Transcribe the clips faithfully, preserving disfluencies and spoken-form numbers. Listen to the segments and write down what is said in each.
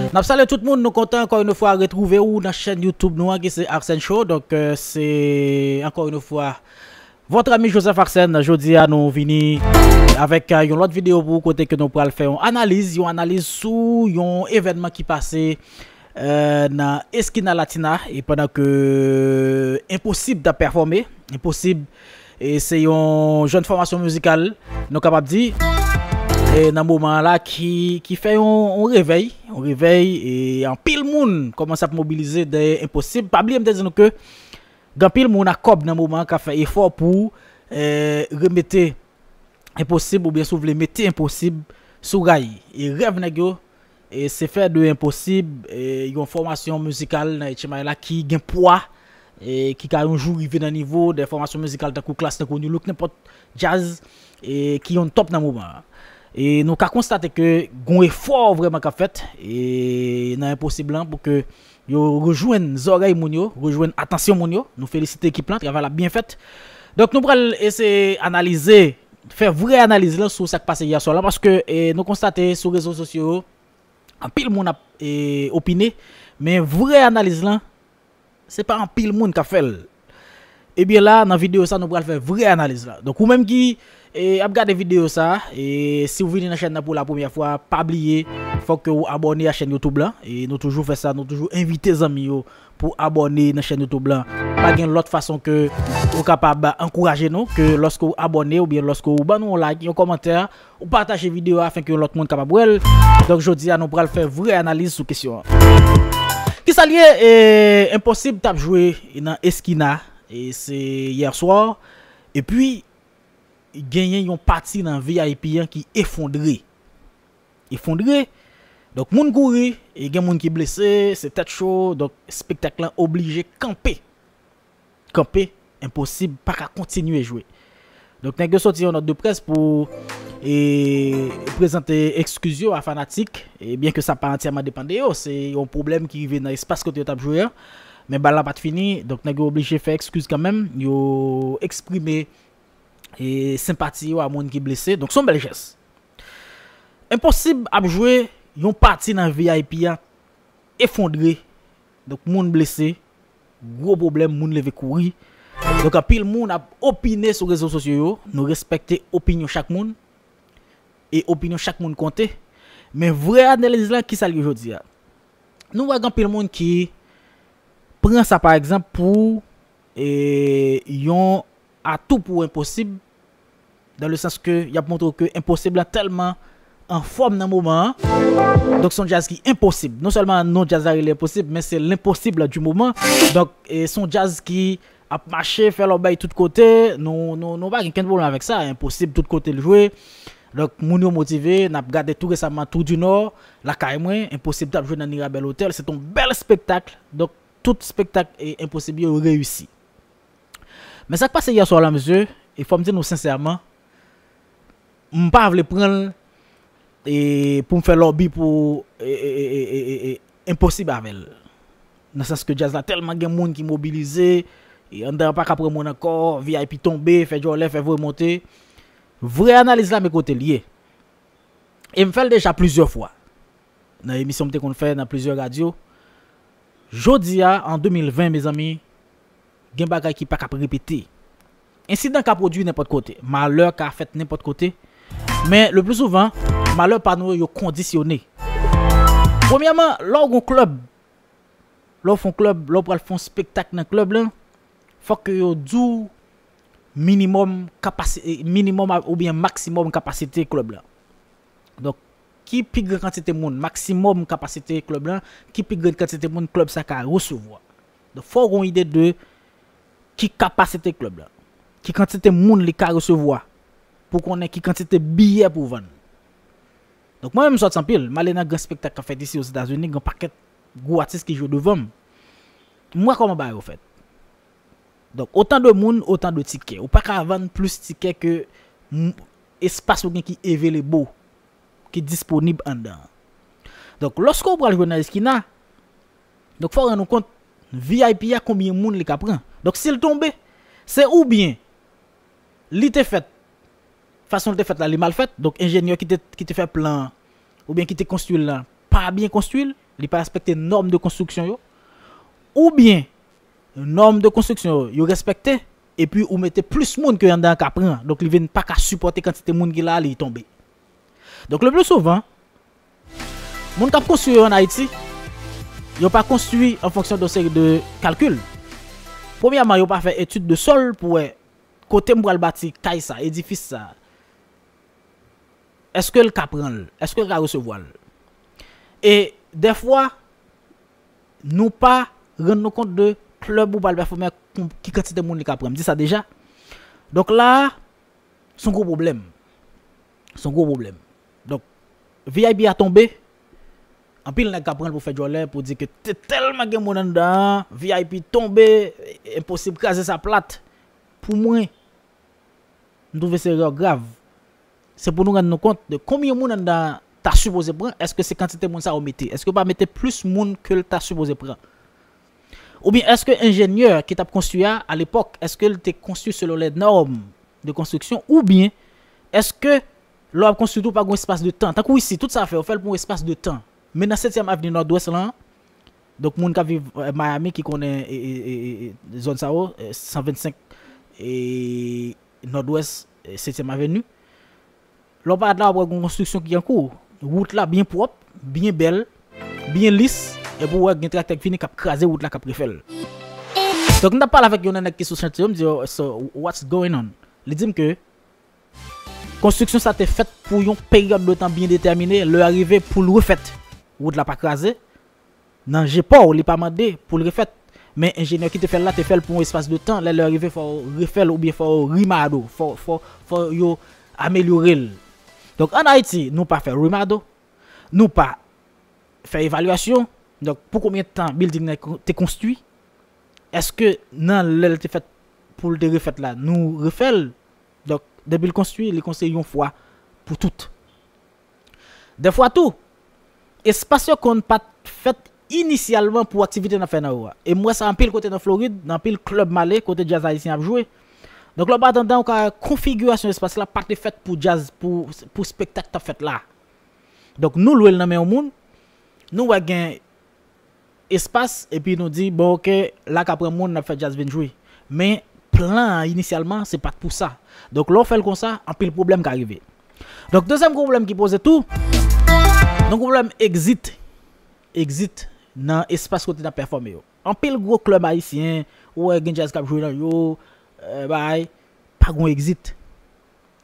N ap salye tout moun, nou kontan ankò yon fwa retwouve w nan chèn YouTube nou an ki se Arsène Show. Donk, euh, se ankò yon fwa votre ami Joseph Arsène. Jodi a nou vini avèk, euh, yon lòt videyo pou ou kote ke nou pral fè yon analiz, yon analiz sou yon evènman ki pase, euh, nan Esquina Latina e pandan ke Enposib t ap pèfòme, Enposib e se yon jèn fòmasyon mizikal, nou kapab di, e nan moman an la ki, ki fè yon, yon revèy, yon revèy, e anpil moun kòmanse ap mobilize dèyè Enposib. Pa bliye m te di nou ke gen anpil moun ak kòb nan moman an k ap fè efò pou, e, remete Enposib oubyen si w vle mete Enposib sou ray. E rèv nèg yo, e se fè de Enposib, e yon fòmasyon mizikal nan H M I la ki gen pwa, e ki ka yon jou rive nan nivo de fòmasyon mizikal tankou Klass, tankou Nu Look, nenpòt djaz, e ki on top nan moman an. E nou ka konstate ke gon efò vrèman k ap fèt, e nan Enposib lan pou ke yo rejwenn zòrèy moun yo, rejwenn atansyon moun yo. Nou felisite ekip lan, travay la byen fèt. Donk nou pral eseye analize, fè vrè analiz lan sou sa k pase yè swa la, paske, e, nou konstate sou rezo sosyo yo, anpil moun ap, e, opine, men vrè analiz lan, se pa anpil moun k ap fè l. Ebyen la, nan videyo sa, nou pral fè vrè analiz la. Donk ou menm ki, e, ap gade videyo sa, e si w vini nan chèn nan pou la premyè fwa, pa bliye, fòk ke w abòne a chèn YouTube lan. E nou toujou fè sa, nou toujou envite zanmi yo pou abòne nan chèn YouTube lan. Pa gen lòt fason ke ou kapab ankouraje nou ke lòske w abòne oubyen lòske w ban nou yon like, yon kòmantè, ou pataje videyo a afenke yon lòt moun kapab wè l. Donk jodi a nou pral fè vrè analiz sou kesyon an. Kisa l ye? E, Enposib t ap jwe nan Esquina, e se yè swa, epi genyen yon pati nan V I P an ki efondre. Efondre. Donk moun kouri, e gen moun ki blese, se tèt cho, donk espektak lan oblije kanpe. Kanpe, Enposib pa ka kontinye jwe. Donk nèg yo soti yon nòt de près pou, e, prezante ekskiz yo a fanatik, e byen ke sa pa antyèman depann de yo, se yon pwoblèm ki rive nan espas kote yo t ap jwe an, men bal la pa t fini, donk nèg yo oblije fè ekskiz kanmenm, yo eksprime, e, senpati yo a moun ki blese, donk se yon bèl jès. Enposib ap jwe, yon pati nan V I P a efondre. Donk moun blese, gwo pwoblèm, moun leve kouri. Donk anpil moun ap opine sou rezo sosyo yo, nou respekte opinyon chak moun, e opinyon chak moun konte. Men vrè analiz lan, kisa l ye jodi a? Nou wè gen anpil moun ki pran sa pa egzanp pou, e, yon atou pou Enposib, dans le sens ke y ap montre w ke Enposib lan tèlman anfòm nan moman an. Donk se yon djaz ki enposib. Non sèlman non djaz la rele Enposib, men se lenposib du moman. Donk, e, se yon djaz ki ap mache, fè lòbèy tout kote. Nou, nou, nou pa gen kenn pwoblèm avèk sa. Enposib tout kote l jwe. Donk moun yo motive, n ap gade tou resaman Trou du Nord, lakay mwen, Enposib t ap jwe nan Mirabel Hotel, se t on bèl espektak. Donk tout espektak, e, Enposib yo reyisi. Men sa k pase yè swa la, mesye, e fò m di nou sensèman, m pa vle pran l, e, pou m fè lòbi pou, e, e, Enposib avè l. Nan sans ke djaz la tèlman gen moun ki mobilize, e anndan an pa ka pran moun ankò, V I P tonbe, fè djòlè, fè voye monte. Vrè analiz la, men kote l ye. E m fè l deja plizyè fwa. Nan emisyon m te konn fè nan plizyè radyo. Jodi a, an de mil ven, mezanmi, gen bagay ki pa ka ap repete. Ensidan ka pwodui nenpòt kote. Malè ka fèt nenpòt kote. Men, le pli souvan, malè pa nou yo, yo kondisyone. Premyèman, lè w gon klèb, lè w fè yon klèb, lè w pral fè yon espektak nan klèb lan, fòk ke yo di w minimòm kapasi-, minimòm a-, oubyen maksimòm kapasite klèb lan. Donk, ki pi gran kantite moun, maksimòm kapasite klèb lan, ki pi gran kantite moun klèb sa ka resevwa. Donk, fò w gen yon ide de ki kapasite klèb lan, ki kantite moun li ka resevwa, pou konnen ki kantite biyè pou vann. Donk, mwen menm, m sòti anpil, m ale nan gran espektak k ap fèt isi Ozetazini, gen yon pakèt gwo atis ki jwe devan m. M wè kòman bagay yo fèt. Donk, otan de moun, otan de tikè. Ou pa ka vann plis tikè ke m-, espas ou gen ki available, ki disponib anndan an. Donk, lòske ou pral jwe nan Esquina, donk, fò w rann ou kont V I P a konbyen moun li ka pran. Donk, si l tonbe, se oubyen li te fèt, fason l te fèt la, li mal fèt, donk enjenyè ki te, ki te fè plan an, oubyen ki te konstwi l lan, pa byen konstwi l, li pa respekte nòm de konstriksyon yo, oubyen nòm de konstriksyon yo, yo respekte, epi ou mete plis moun ke anndan an ka pran. Donk, li vin pa ka sipòte kantite moun ki la, li tonbe. Donk, le pli souvan, moun k ap konstwi yo ann Ayiti, yo pa konstwi an fonksyon de yon seri de kalkil. Premyèman, yo pa fè etid de sòl pou wè kote m pral bati kay sa, edifis sa, èske l ka pran l, èske l ka resevwa l. E dèfwa, nou pa rann nou kont de klèb ou pral pèfòme ak kon- ki kantite moun li ka pran. M di sa deja. Donk la, se yon gwo pwoblèm. Se yon gwo pwoblèm. Donk, V I P a tonbe, anpil nèg ka pran l pou fè djòlè, pou di ke te tèlman gen moun anndan an, V I P tonbe, enposib kraze sa plat. Pou mwen, m twouve se erè grav. Se pou nou rann nou kont de konbyen moun anndan an ta sipoze pran, èske se kantite moun sa yo mete? Èske yo pa mete plis moun ke l ta sipoze pran? Oubyen èske enjenyè ki t ap konstwi a, alepòk, èske l te konstwi selon lè nòm de konstriksyon? Oubyen èske lè w ap konstwi tou, pa gen yon espas de tan? Tankou isi, tout sa fè, yo fè l pou yon espas de tan. Men nan setyèm avni Nòdwès lan, donk moun k ap viv eh, Miami ki konnen eh, eh, eh, eh, zòn sa yo, eh, san vennsenk eh, Nòdwès, eh, setyèm avni, lè w parèt la, w ap wè gen yon konstriksyon ki an kou. Wout la byen pwòp, byen bèl, byen lis, epi w wè gen traktè k vini k ap kraze wout la, k ap refè l. Donk, m t ap pale avèk youn nan nèg ki sou chantye yo, m di yo, "So, what's going on?" Li di m ke konstriksyon sa te fèt pou yon peryòd de tan byen detèmine, lè a rive pou l refèt. Wout la pa kraze, nan je pa w, li pa mande pou l refèt. Men enjenyè ki te fè l la te fè l pou yon espas de tan, lè lè rive fò yo refè l oubyen fò yo remado, fò, fò, fò yo amelyore l. Donk ann Ayiti, nou pa fè remado, nou pa fè evalyasyon. Donk pou konbyen tan building nan te konstwi? Èske nan lè l te fèt pou l te refèt la, nou refè l? Donk depi l konstwi, li konstwi yon fwa pou tout. Dèfwa tou, espas yo konn pa t fèt inisyalman pou aktivite n ap fè nan yo a. E m wè sa anpil kote nan Florid, nan anpil klèb m ale, kote djaz ayisyen ap jwe. Donk lè w pa t anndan, ou ka wè konfigirasyon espas la pa te fèt pou djaz, pou, pou spektak k t ap fèt la. Donk nou lwe l nan men yon moun, nou wè gen espas, epi nou di, "Bon, oke, la ka pran moun, n ap fè djaz vin jwe." Men plan an inisyalman, se pa t pou sa. Donk lè w fè l konsa, anpil pwoblèm ka rive. Donk dezyèm gwo pwoblèm ki poze tou, donk pwoblèm exit. Exit nan espas kote n ap pèfòme yo. Anpil gwo klèb ayisyen, ou wè gen djaz k ap jwe nan yo, eh, bagay, pa gen yon exit.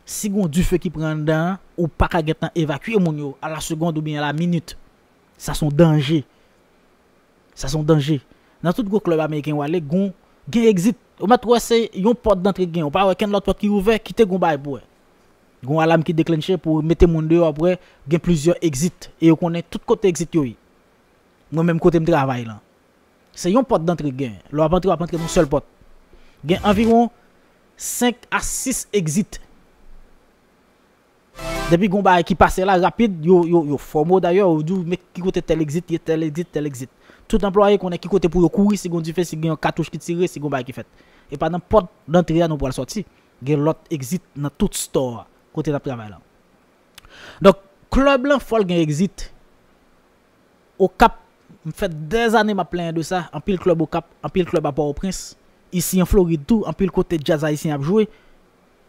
Si gen yon dife ki pran anndan an, ou pa ka gentan evakye moun yo a la segonn oubyen a la minit. Sa se yon danje. Sa se yon danje. Nan tout gwo klèb ameriken w ale, gon, gen egzit. Ou mèt wè se yon pòt dantre gen. Ou pa wè kenn lòt pòt ki ouvè, kite gon bagay pou wè. Gon alam ki deklenche pou mete moun deyò, w ap wè gen plizyè egzit. E yo konnen tout kote egzit yo ye. Mwen menm kote m travay lan. Se yon pòt dantre gen. Lè w ap antre, w ap antre nan yon sèl pòt. Gen anviwon senk a sis egzit. Depi gon bagay ki pase la rapid, yo, yo, yo fòme w dayè, yo di w men ki kote tèl egzit ye, tèl egzit, tèl egzit. Tout anplwaye konnen ki kote pou yo kouri si gon dife, si gen yon katouch ki tire, si gon bagay ki fèt. E pa nan pòt dantre a nou pral sòti. Gen lòt egzit nan tout store kote n ap travay lan. Donk, klèb lan fò l gen egzit. Okap, m fè dèzane m ap plenyen de sa, anpil klèb Okap, anpil klèb a Pòtoprens, isi an Florid tou, anpil kote djaz ayisyen ap jwe,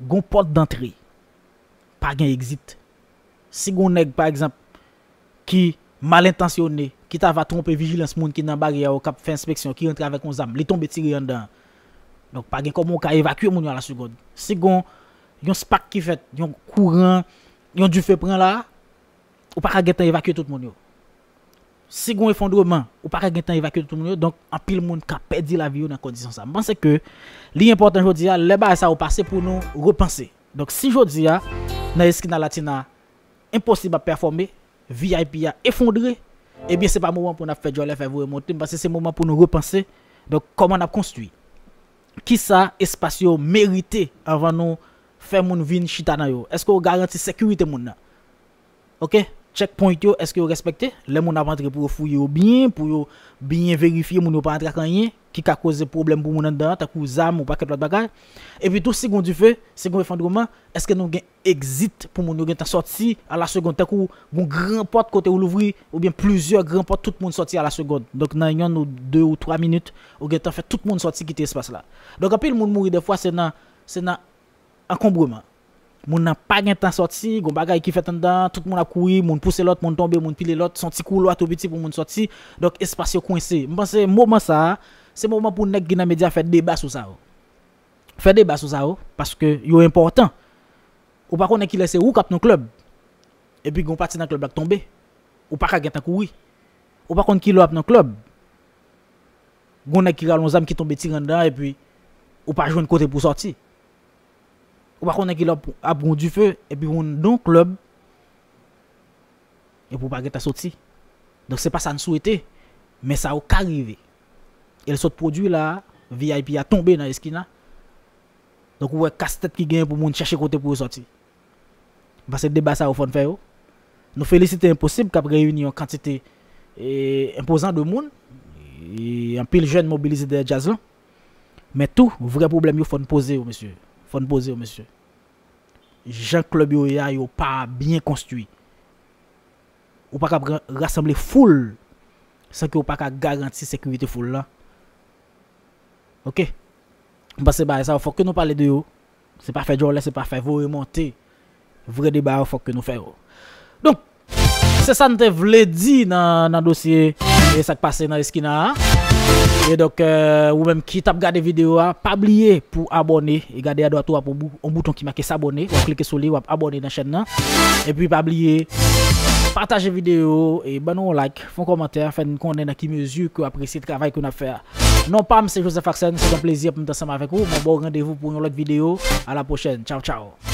gon pòt dantre. Pa gen egzit. Si gon nèg, pa egzanp, ki mal entansyone, ki ta va twonpe vijilans moun ki nan baryè a Okap fè enspeksyon, ki rantre avèk yon zam, li tonbe tire anndan an. Donk, pa gen kòman w ka evakye moun yo a la segonn. Si gon yon spak ki fèt, yon kouran, yon dife pran la, ou pa ka gentan evakye tout moun yo. Si gon efondreman, ou pa ka gentan evakye tout moun yo, donk anpil moun ka pèdi lavi yo nan kondisyon sa. M panse ke li enpòtan jodi a, lè bagay sa yo pase pou nou repanse. Donk si jodi a, nan Esquina Latina, Enposib ap pèfòme, V I P a efondre, ebyen se pa moman pou n ap fè djòlè, fè voye monte, m panse se moman pou nou repanse, donk kòman n ap konstwi. Kisa espas yo merite anvan nou fè moun vin chita nan yo? Èske w garanti sekirite moun nan? Oke? Checkpoint yo, èske yo respekte? Lè moun ap antre, pou yo fouye yo byen, pou yo byen verifye moun yo pa antre ak anyen ki ka koze pwoblèm pou moun anndan an, tankou zam ou pakèt lòt bagay. Epi tou, si gon dife, si gon efondreman, èske nou gen exit pou moun yo gentan sòti a la segonn, tankou gon gran pòt kote ou louvri, oubyen plizyè gran pòt, tout moun sòti a la segonn. Donk, nan yonn ou de ou twa minit, ou gentan fè tout moun sòti kite espas la. Donk, anpil moun mouri defwa, se nan, se nan ankonbreman. Moun nan pa gentan sòti, gon bagay ki fèt anndan, tout moun ap kouri, moun pouse lòt, moun tonbe, moun pile lòt, se yon ti koulwa tou piti pou moun sòti. Donk, espas yo kwense. M panse moman sa a, se moman pou nèg ki nan medya fè deba sou sa yo. Fè deba sou sa yo, paske yo enpòtan. Ou pa konnen kilè se ou k ap nan klèb, epi gon pati nan klèb la k tonbe. Ou pa ka gentan kouri. Ou pa konn kilè w ap nan klèb, gon nèg ki rale yon zam ki tonbe tire anndan, epi ou pa jwenn kote pou w sòti. Ou pa konnen kilè w ap, ap gon dife, epi ou nan klèb, epi ou pa gentan sòti. Donk, se pa sa n swete, men sa yo ka rive. E l sot pwodui la, V I P a tonbe nan eskina. Donk, ou wè kastèt ki genyen pou moun chèche kote pou yo sòti. M panse deba sa yo fò n fè yo. Nou felisite Enposib k ap reyini yon kantite, e, enpozan de moun, e, anpil jèn mobilize dèyè djaz lan. Men tou, vrè pwoblèm yo fò n poze yo, mesye. Fò n poze yo, mesye. Jan klèb yo ye a, yo pa byen konstwi. Ou pa ka pran, rasanble foul san ke ou pa ka garanti sekirite foul lan. Oke? M panse bagay sa yo, fòk ke nou pale de yo. Se pa fè djòlè, se pa fè voye monte. Vrè deba yo, fòk ke nou fè yo. Donk, se sa n te vle di nan, nan dosye e sa k pase nan eskina a. E donk, euh, ou menm ki t ap gade videyo a, pa bliye pou abòne. E gade adwat ou, w ap yon bou-, yon bouton ki make s'abonner. W ap klike sou li, w ap abòne nan chèn nan. Epi pa bliye, pataje videyo, e ban nou yon like, fè yon kòmantè, fè n konnen nan ki mezi ke w apresye travay ke n ap fè a. Non pa m, se Joseph Axen, se yon plezi pou m t ansanm avèk ou. Mwen ba w randevou pou yon lòt videyo. A la pwochèn. Tchaw, tchaw.